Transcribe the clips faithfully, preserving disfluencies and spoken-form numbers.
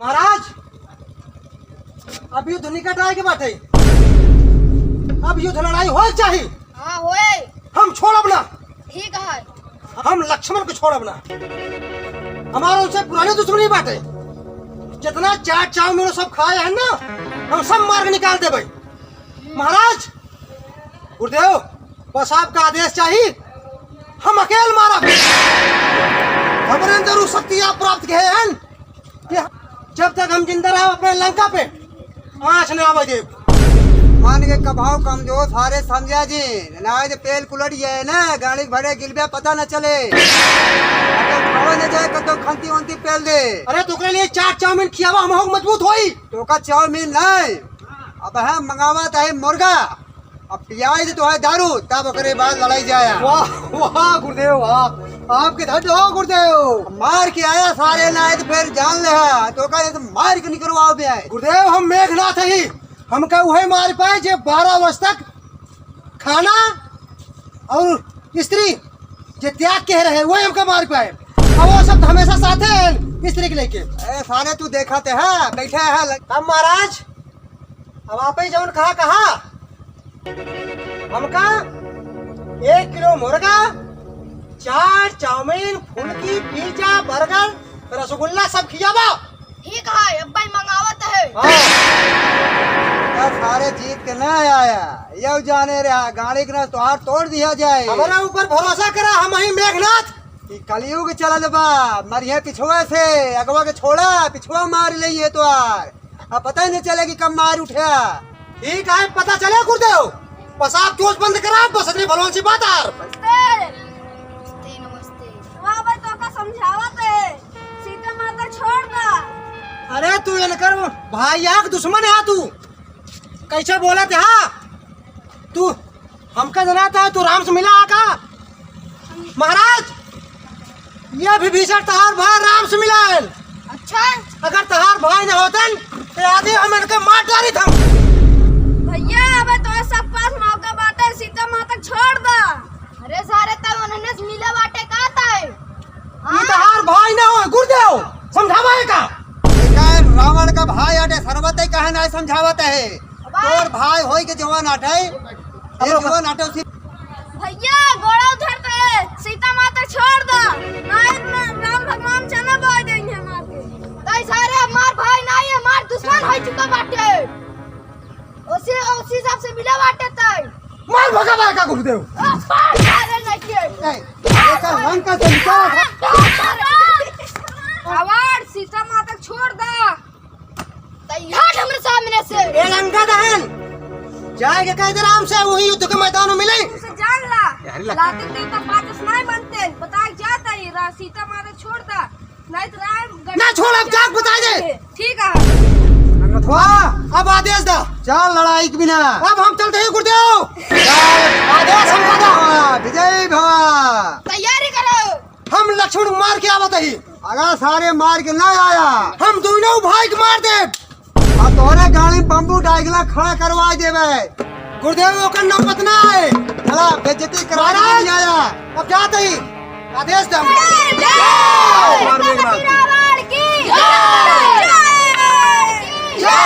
महाराज, अब युद्ध निकट आए के बाटे, अब युद्ध लड़ाई होए के चाही। हाँ, होए। हम छोड़ब ना। ठीक है। हम लक्ष्मण को छोड़ब ना, हमारा उनसे पुरानी दुश्मनी बाटे। जितना चाट चाउमीन सब खाए हैं ना, हम सब मार के निकाल देबे। महाराज, गुरुदेव, बस आपका आदेश चाही, हम अकेल मारब। हमरे अंदर उ शक्ति आप प्राप्त किए हैं कि जब तक हम जिंदा रहब अपने लंका पे, आँच ना आवे देब। मन के कभाव कमजोर सारे समझा जी, ना तो पेल कुलट जाए ना, गाड़ी भरे गिलबे पता न चले। कतो खावे न जाए, कतो खंती वंती पेल दे। अरे तो ओकरे लिए चाट चाउमीन खियावा, हम हो मजबूत होई। तो का चाउमीन नहीं, अब हम मंगावत है मुर्गा, अब पियाई दे तो है दारू, तब ओकरे बाद लड़ाई जाया। वाह, वाह गुरुदेव, वाह, आपके धन्य हो गुरुदेव। मार के आया सारे ना, तो फिर जान ले हा, तो का ये तो मार के निकलवाओ बे आए। गुरुदेव, हम मेघनाथ ही, हमका उहे मार पाए जे बारह वर्ष तक खाना और स्त्री जे त्याग के रहे, वही हमका मार पाए। अब वो सब हमेशा साथे हैं स्त्री के लेके। ए, सारे तू देखा ते है, बैठे है। अब महाराज, अब आप ही जौन कहा, कहा, हमका एक किलो मुर्गा, चाट, चाउमीन, फुल्की, पिज्जा, बर्गर, रसगुल्ला सब खियावा। ठीक है, अब्बा ही मंगावत है। हाँ। का सारे जीत के ना आया, यह जाने रहा, गाड़ी के ना तोहार तोड़ दिया जाए। हमारा ऊपर भरोसा करा, हम ही मेघनाथ। ई कलयुग चलल बा, मरिहे पिछुआ से, अगवा के छोड़ा, पिछुआ मार लेइहे तोहार। अब पता ही नहीं चले कि कब मार उठे। ठीक है, पता चले गुरुदेव, बस आप चोंच बंद करा, बस इतने भलवान से बात आर। नमस्ते। नमस्ते, नमस्ते। बाबा तो का समझावत है, सीता माता छोड़ दा। अरे तू इनकर भाई आक दुश्मन है तू, कैसे बोलत है? हाँ? तू हमका जनाता है, तू राम से मिला आका? महाराज, ये विभीषण तहार भाई राम से मिला है। अच्छा? अगर तहार भाई न होतन, तो आदि हम इनके मार डारित हम। भैया, अब तो सब पास मौका बाटे, सीता माता छोड़ दा। अरे सारे, तब उन्होंने मिला बाटे का तय? ई तहार भाई न हो, गुरुदेव, समझावा है का? एकर रावण का भाई आटे, सरबते कहे ना समझावत है। तोर भाई होई के जवान आटे, ये जवान आटे उसी। भैया, गोड़ा उधर तो है, सीता माता छोड़ दा, नहीं तो राम भगवान चना बोल देंगे हमारे। तई सारे हमार भाई नहीं, हमार दुश्मन हो चुका बाटे। उसी, उसी सबसे मिला बाटे तई। मार भगा मार का गुरुदेव। आ, मार सारे नहीं के। ए, एकर लंका से निकाल। आवाज सीता माता छोड़ दा। तई हट हमरे सामने से। ए लंका दहन, जाए के कह दे राम से, वही युद्ध के मैदान में मिले। उसे जान ला। यार, लंका लाते ते तो बात नहीं बनते। बता जाता ही रा-, सीता माता छोड़ दा। नहीं तो राम गढ़ ना छोड़, अब जाके बता दे। ठीक है। रथवा, अब आदेश दा। चल लड़ाई के बिना। अब हम चलते हैं गुरुदेव। चल। आदेश हमका दा। विजय भवा। तैयारी करो। हम लक्ष्मण मार के आवत ही। अगर सारे मार के ना आया। हम दोनों भाई के मार दे। आ तोहरे गाड़ी में बम्बू डाइगला खड़ा करवा देवे। गुरुदेव, ओकर नौबत ना आए। चला, बेइज्जती करा के महाराज, नहीं आया। अब जात ही। आदेश दे। जय! जय! रावण की! जय! जय!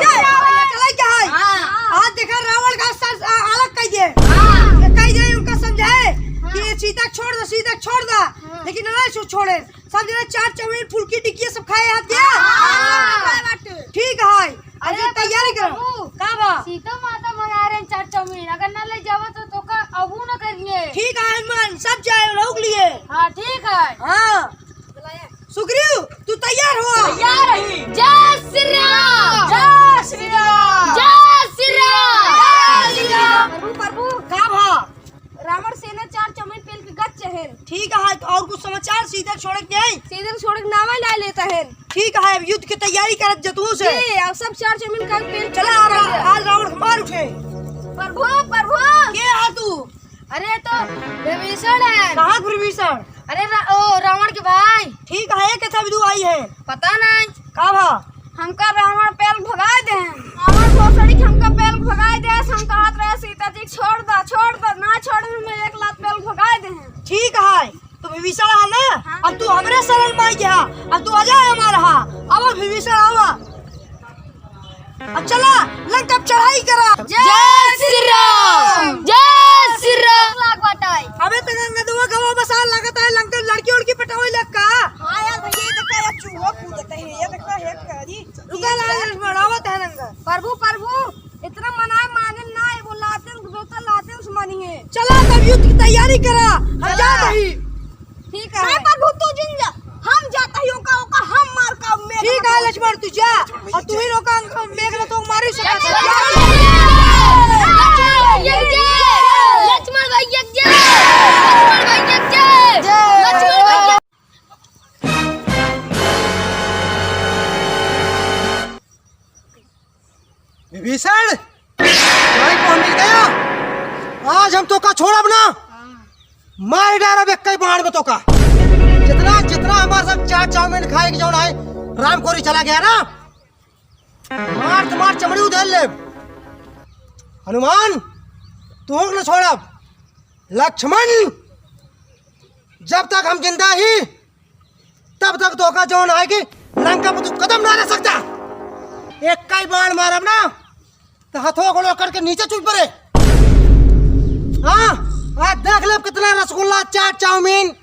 जय! रावण चला क्या है? हाँ। आज देखा रावण का सर, आ, अलग कह दिए। हाँ। कह दिए, उनका समझाए कि सीता छोड़ दो, सीता छोड़ दो। हाँ। लेकिन नहीं छो-, छोड़े। सब जना चाट चाउमीन फुल्की टिकिया सब खाए हाथ गया। हाँ। ठीक है। अरे तैयारी करो। प्रभु, का बा? सीता माता मंगा रहे हैं चाट चाउमीन, अगर ना ले जावा तो तोका अबू न करिए। ठीक है हनुमान, सब जाए रोक लिए। हाँ ठीक है। हाँ। सुग्रीव, तू तैयार हो? तैयार है। जय श्री राम। जय श्री राम। जय श्री राम। जय श्री राम। प्रभु, प्रभु, का भा? रावण सेना चार चमेन पेल के गच चहेन। ठीक है, तो और कुछ समाचार? सीता छोड़े के नहीं? सीता छोड़े के नावे ला लेता है। ठीक है, अब युद्ध की तैयारी करत जतू से। जी, अब सब चार चमेन का पेल चला, आज रावण मार उठे। प्रभु, प्रभु। के है तू? अरे, तो विभीषण है। कहाँ के विभीषण? अरे, रा-, ओ, रावण के भाई। ठीक है, कैसा विदु आई है? पता नहीं। का भा? हमका रावण पेल भगाए दे। रावण भोसड़ी के हमका पेल भगाए दे। हम कहत रहे सीता जी छोड़ दा, छोड़ दा, ना छोड़े, हमें एक लात पेल भगाए दे। ठीक है, विभीषण है ना, अब तू हमरे शरण में आ गया, अब तू अजय हमारा हा। अब विभीषण आवा। अब चला, लंका पे चढ़ाई करा। जय श्री राम, जय श्री राम। लाग बाटै। अबे तो गंगा दुआ गवा बसा लगत है, लंका लड़की उड़की पटावे लग का। हाँ यार भैया, ये देखा यार, चूहा कूदत है, ये देखा है करी। रुका ना, बढ़ावत है लंका। प्रभु, प्रभु, इतना मनाए माने ना, ये वो लाते हैं, वो तो लाते हैं, उस मानी है। चला तब युद्ध की तैयारी करा, हम चला। जात ही। ठीक है। नहीं प्रभु, तू जिन जा, हम जाता ही ओका, ओका हम मार का मेघ ठीक है लक्ष्मण, तू जा, और तू ही रोका मेघ ना तो मारी सकता है। लक्ष्मण भैया की जय, लक्ष्मण भैया की जय, लक्ष्मण भैया की जय, लक्ष्मण भैया। विभीषण, भाई कौन मिल गया? आज हम तोका छोड़ब ना, मार डारब एक्कै बाण में तोका। जितना, जितना हमारे साथ चाट चाउमीन खाए के जौन है, राम कोरी चला गया ना, मार तो मार चमड़ी उधेड़ लेब। हनुमान, तू न छोड़ब। लक्ष्मण, जब तक हम जिंदा ही, तब तक तोका जौन है कि लंका पे तू कदम ना रख सकता। एक्कै बाण मारब ना, तो हथो गोड़ो करके नीचे चुप पड़े। हाँ, आज देख ले कितना रसगुल्ला, चाट, चाउमीन,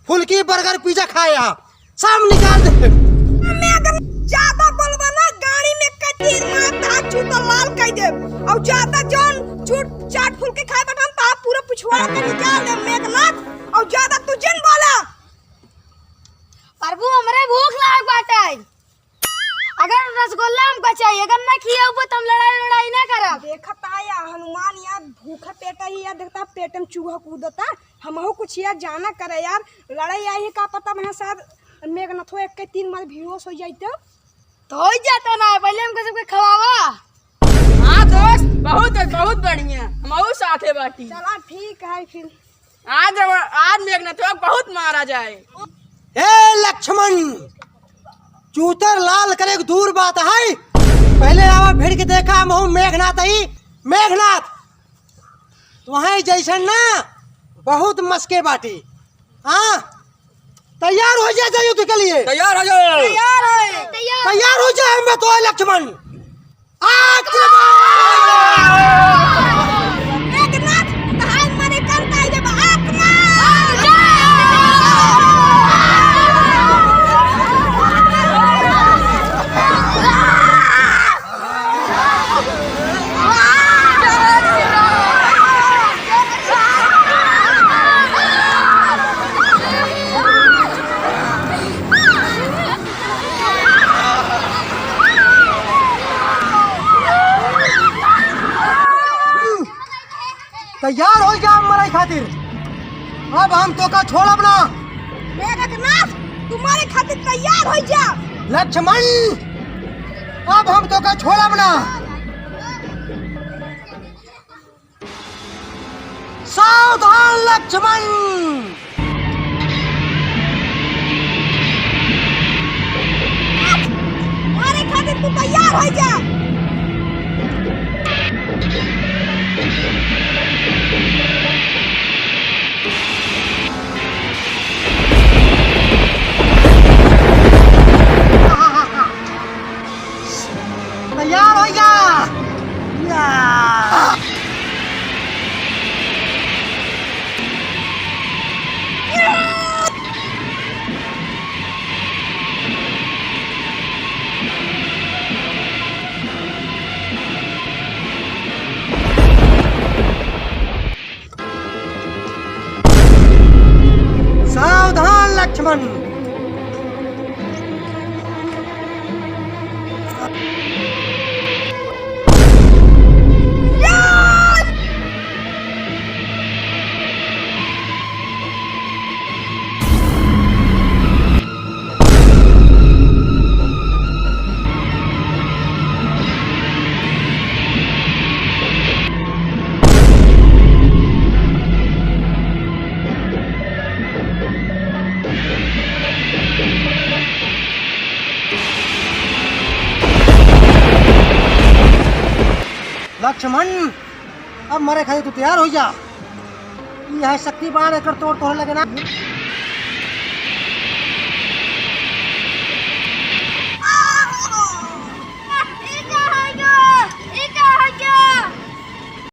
फुल्की, बर्गर, पिज्जा खाए यहाँ, सब निकाल दे। मैं अगर ज्यादा बोलबा ना, गाड़ी में कचीर मार, हाथ जूता लाल कर दे। और ज्यादा जौन चूट चाट फुल्की खाए बटन, तो आप पूरा पिछवाड़ा के निकाल दे, मेघनाथ। और ज्यादा तू जिन बोला। प्रभु, हमरे भूख लाग बाटे। अगर रसगुल्ला हमका चाहिए, अगर ना खियाउबो तो हम लड़ाई, लड़ाई ना करब। देखत आया हनुमान यार, भूखा पेटा ही यार, देखता पेट में चूहा कूदता। हमहू कुछ यार जाना करे यार, लड़ाई आई है का पता, मैं शायद मेघनाथो एक्कै तीन मार बेहोश हो जाइत। तो हो ही जाता ना, पहले हमको सबके खवावा। हाँ दोस्त, बहुत, बहुत बढ़िया, हमहू साथे बाटी। चला ठीक है फिर। आज, आज मेघनाथ बहुत मारा जाए। हे लक्ष्मण, चूतर लाल करे के दूर बात है, पहले आवा भिड़ के देखा, हम हूँ मेघनाथ ही, मेघनाथ। तुहैं जैसन ना बहुत मस्के बाटी। हाँ, तैयार हो जा, जा युद्ध के लिए। तैयार हो जाओ। तैयार है। तैयार। तैयार हो जा, हम तो लक्ष्मण। आक्रमण! मेघनाथ, तहार मने करता है जब आक्रमण! तैयार हो जा मरे खातिर, अब हम तोका छोड़ब ना। मेघनाथ, तू मरे खातिर तैयार हो जा। लक्ष्मण, अब हम तोका छोड़ब ना। सावधान लक्ष्मण! मारे खातिर तू तैयार हो जा। तैयार हो जा। या। सावधान लक्ष्मण। लक्ष्मण, अब मरे खातिर तू तैयार हो जा। ई है शक्ति बाण, एकर तोड़ तोड़ लगे ना।